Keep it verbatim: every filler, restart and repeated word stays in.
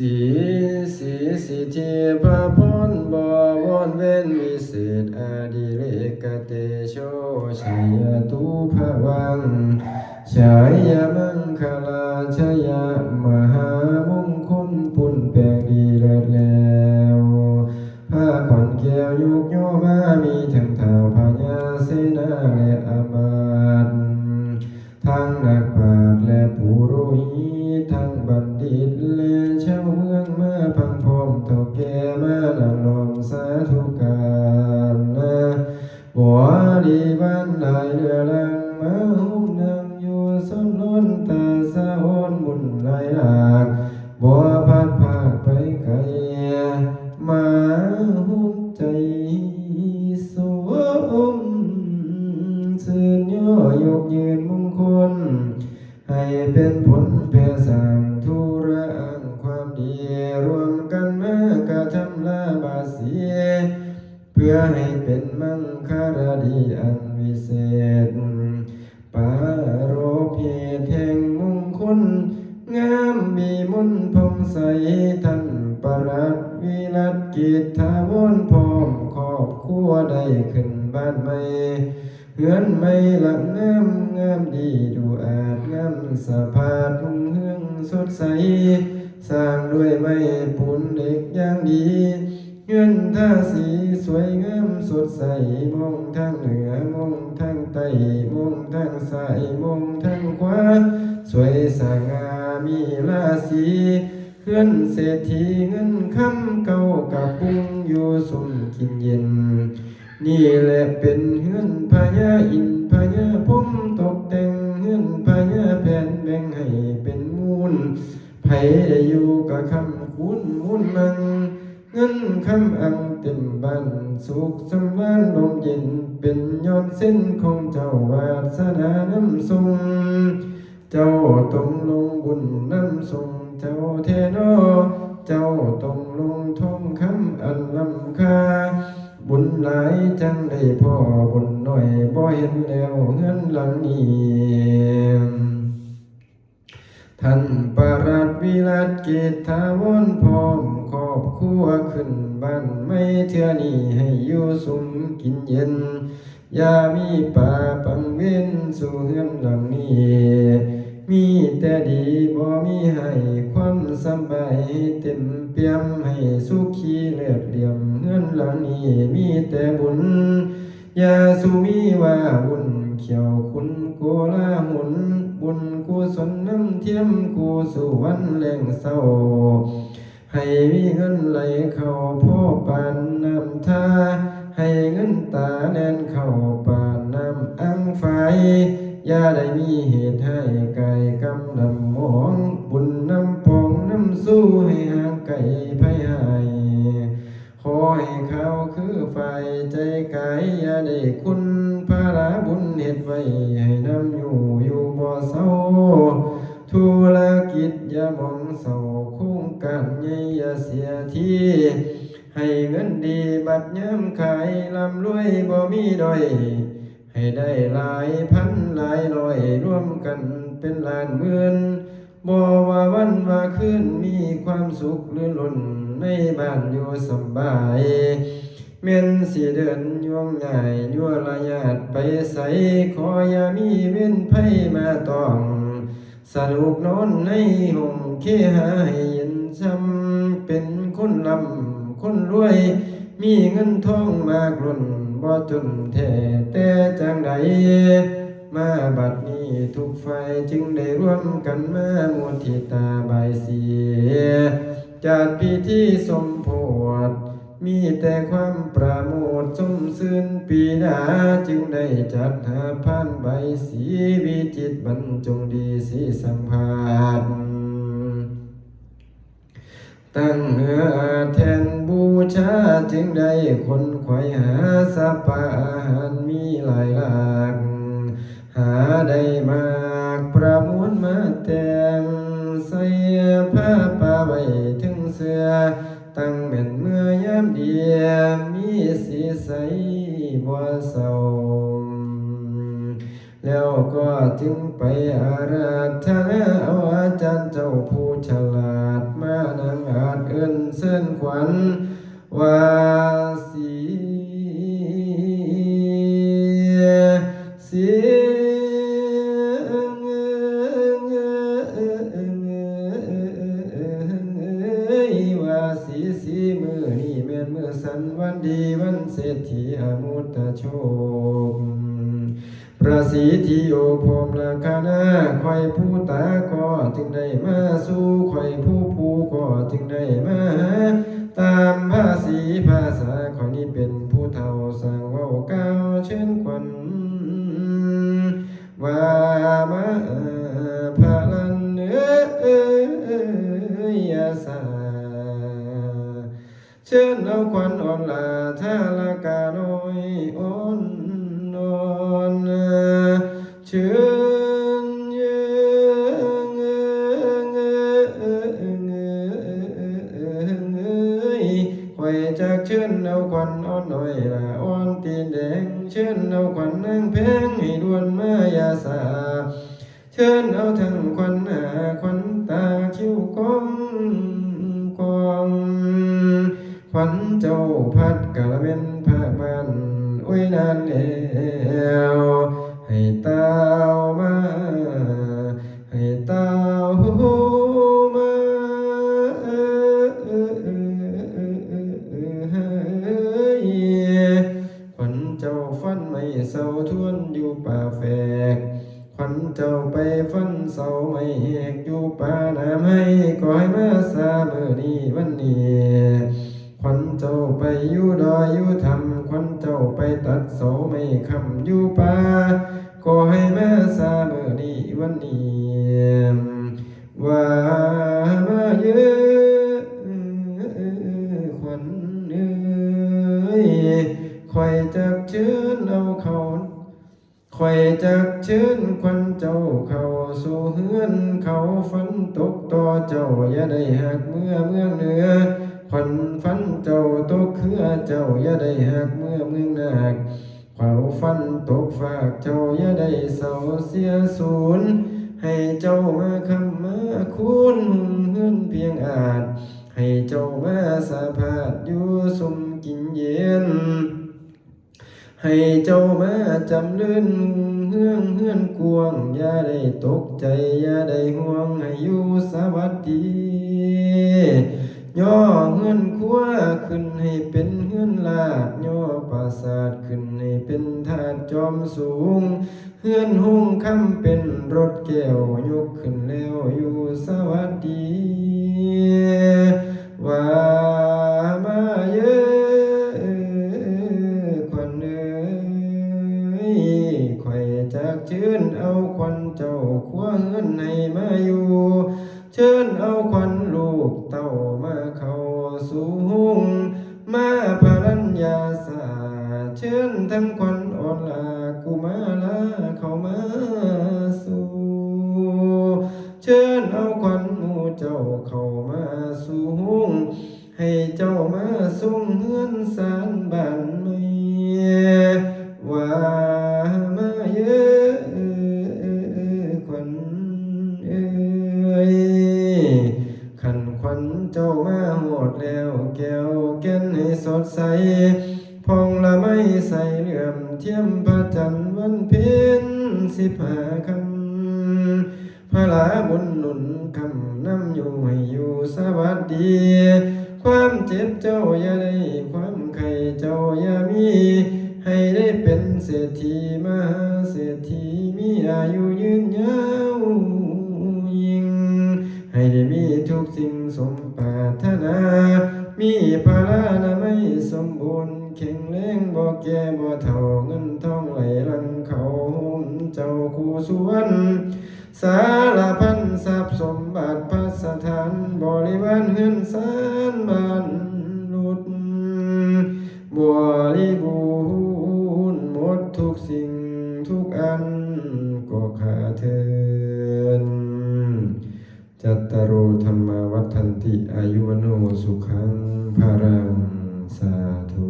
สี สีสิทธิพระพรบ่วอนเว้นวิเศษ อดิเรกเตโช ชัยตุพวัง ชายมังคลาชยมหามงคล ปุ้นแปลงดีเลิศแล้ว ผ้าขวัญแก้วยกย่อมา มีทั้งท้าวพญาเสนาและอามาตย์ ทั้งนักปราชญ์และปุโรหิต ทั้งบัณฑิตและชาวเมืองมาพังพร้อม เฒ่าแก่มานั่งล้อมสาธุการ บริวารหลายเรื้อรังมาโฮมนั่งอยู่สนลน ตาสะออนบุญหลายหลาก บ่พลัดพรากไปไกล มาโฮมใจสมชื่นย่อยกยืนมงคล ให้เป็นผลแผ่สร้างธุระอังความดี รวมกันมากระทำละบาสี เพื่อให้เป็นมังคลดีอันวิเศษ ปารภเหตุแห่งมงคล งามวิมลผ่องใส ท่านปลัดวิรัตกิจถาวรพร้อมครอบครัวได้ขึ้นบ้านใหม่ เฮือนใหม่หลังงาม งามดีดูอาดงามสะพาด รุ่งเรืองสดใส สร้างด้วยไม้ปูนเหล็กอย่างดี เฮือนทาสีสวยงามสดใส มองทางเหนือ มองทางใต้ มองทางซ้าย มองทางขวา สวยสง่ามีราศี เฮือนเศรษฐีเงินคำเก้ากะปุง อยู่สุมกินเย็น นี่แหละเป็นเฮือนพญาอินทร์พญาพรหมตกแต่ง เฮือนพญาแผนแบ่งให้เป็นมูล ไผได้อยู่กะค้ำคูณมูลมั่ง เงินคำอังเต็มบ้าน สุขสำราญร่มเย็น เป็นยอดเส้นของเจ้าวาสนานำส่ง เจ้าต้องลงบุญนำส่งเจ้าแท้นอ เจ้าต้องลงทองคำอันล้ำค่า บุญหลายจั่งได้พ้อ บุญน้อยบ่เห็นแล้วเฮือนหลังนี้ ท่านปลัดวิรัตกิจถาวรพร้อมครอบครัวขึ้นบ้านใหม่เทื่อนี้ ให้อยู่สุมกินเย็น อย่ามีปาปังเวรสู่เฮือนหลังนี้ มีแต่ดีบ่มีให้ ความสำบายให้เต็มเปี่ยม ให้สุขีเลิศเหลี่ยม เฮือนหลังนี้มีแต่บุญ อย่าสุมีว่าวุ่นเขียวคุณโกลาหล บุญกุศลนำเทียมคู่สู่วันแลงเศร้า ให้มีเงินไหลเข้าพอปานน้ำทา ให้เงินตาแล่นเข้าปานน้ำอังฝาย อย่าได้มีเหตุให้กายกำดำหมอง บุญนำปองนำสู้ให้ห่างไกลภัยหาย ขอให้ขาวคือฝ่ายใจกาย อย่าได้คุณภาระบุญเฮ็ดไว้ให้นำอยู่อยู่บ่เศร้า ธุรกิจอย่ามองเศร้า โครงการใหญ่อย่าเสียที ให้เงินดีบัดยามขาย ร่ำรวยบ่มีด้อย ให้ได้หลายพันหลายร้อย รวมกันเป็นล้านหมื่น บ่ว่าวันว่าคืนมีความสุขลื่นรมในบ้านอยู่สำบาย แม่นสิเดินย่วงง่ายยั่วระยาดไปไส ขออย่ามีเวรภัยมาต้อง สนุกนอนในห้องเคหาให้เย็นช่ำ เป็นคนร่ำคนรวย มีเงินทองมากล้นบ่จนแท้แต่จั่งใด มาบัดนี้ทุกฝ่ายจึงได้ร่วมกันมามุทิตาบายสี จัดพิธีสมโภช มีแต่ความประโมทชมชื่นปีดา จึงได้จัดหาพานใบสีวิจิตรบรรจงดีสีสังพาส ตั้งเฮือแทนบูชา จึงได้ขนขวายหาสัพพะอาหารมีหลายหลาก หาได้มากประมวลมาแต่ง ใส่ผ้าป่าไว้ถึงเสื้อ ตั้งแม่นเมื่อยามเดีย มีสีใสบ่เศร้า แล้วก็จึงไปอาราธนาเอาอาจารย์เจ้าผู้ฉลาดมานั่ง เชิญขวัญ ว่าสี สี ว่าสี สีมื้อนี้แม่นมื้อสันวันดี วันเศรษฐีอมุตโชค พระสิทธิโยพรหมราคานา ข้อยผู้ตาก็จึงได้มาสู่ ข้อยผู้ผู้ก็จึงได้มาหา ตามภาษีภาษา ข้อยนี้เป็นผู้เฒ่าสร้างเว้ากล่าวเชิญขวัญ ว่ามาพลันเอ้ยอย่าสา เชิญเอาขวัญอ่อนหลา ทารกาน้อยอ่อนนอน เชิญเยิง ข้อยจักเชิญเอาขวัญอ่อนน้อยหลา อ่อนตีนแดง เชิญเอาขวัญนางแพง ให้ด่วนมาอย่าสา เชิญเอาทั้งขวัญหน้าขวัญตาคิ้วกองกอง ขวัญเจ้าพัดกะละแม่นพระบ้าน โอ้ยนานแล้ว ให้เต้ามา ให้เต้ามา ขวัญเจ้าฟันไม้เสาทวนอยู่ป่าแฝก ขวัญเจ้าไปฟันเสาไม้แหกอยู่ป่าหน้าไม้ ก็ให้มาซามื้อนี้วันนี้ ขวัญเจ้าไปอยู่ดอยอยู่ถ้ำ ขวัญเจ้าไปตัดเสาไม้ค้ำอยู่ป่า ก็ให้มาซามื้อนี้วันนี้ ว่ามาเยอะขวัญเอ้ย ข้อยจักเชิญเอาเขา ข้อยจักเชิญขวัญเจ้าเข้าสู่เฮือน เขาฟันตกต่อเจ้าอย่าได้หักเมือเมืองเหนือ ขวัญฟันเจ้าตกเครือเจ้าอย่าได้หักเมือเมืองนาค เขาฟันตกฟากเจ้าอย่าได้เศร้าเสียสูญ ให้เจ้ามาค้ำมาคูณ หุงเฮือนเพียงอาจ ให้เจ้ามาสาพาดอยู่สุมกินเย็น ให้เจ้ามาจำเริญ หุงเฮืองเฮือนกว้าง อย่าได้ตกใจ อย่าได้ห่วง ให้อยู่สวัสดี ย่อเฮือนครัวขึ้นให้เป็นเฮือนลาด ย่อปราสาทขึ้นให้เป็นธาตุจอมสูง เฮือนโฮงคำเป็นรถแก้วยกขึ้นแล้วอยู่สวัสดี ว่ามาเยอะขวัญเอ้ย ข้อยจักเชิญเอาขวัญเจ้าครัวเฮือนให้มาอยู่ เชิญเอาขวัญลูกเต้ามาเข้าสู่โฮง มาพลัญญาสา เชิญทั้งขวัญอ่อนหลากุมาราเข้ามาสู่ เชิญเอาขวัญหมู่เจ้าเข้ามาสู่โฮง ให้เจ้ามาส่งเฮือนสานบ้านใหม่ ว่ามาเยอะขวัญเอ้ย คันขวัญเจ้ามาฮอดแล้ว แก้วแก่นให้สดใส ผ่องละไมใสเหลื่อมเทียมพระจันทร์วันเพ็ญสิบห้าค่ำ พระลาบุญหนุนคำนำอยู่ให้อยู่สวัสดี ความเจ็บเจ้าอย่าได้ ความไข้เจ้าอย่ามี ให้ได้เป็นเศรษฐีมหาเศรษฐี มีอายุยืนยาวยิ่ง ให้ได้มีทุกสิ่งสมปรารถนา มีพลานามัยสมบูรณ์แข็งแรง บ่แก่บ่เฒ่า เงินทองไหลหลั่งเข้าโฮมเจ้าคู่ส่วน สารพันทรัพย์สมบัติภัสถาน บริวารเฮือนซานบ้านหลุด บริบูรณ์หมดทุกสิ่งทุกอันก็ข้าเทิน จัตตาโร ธัมมา วัฑฒันติ อายุ วัณโณ สุขัง พลัง สาธุ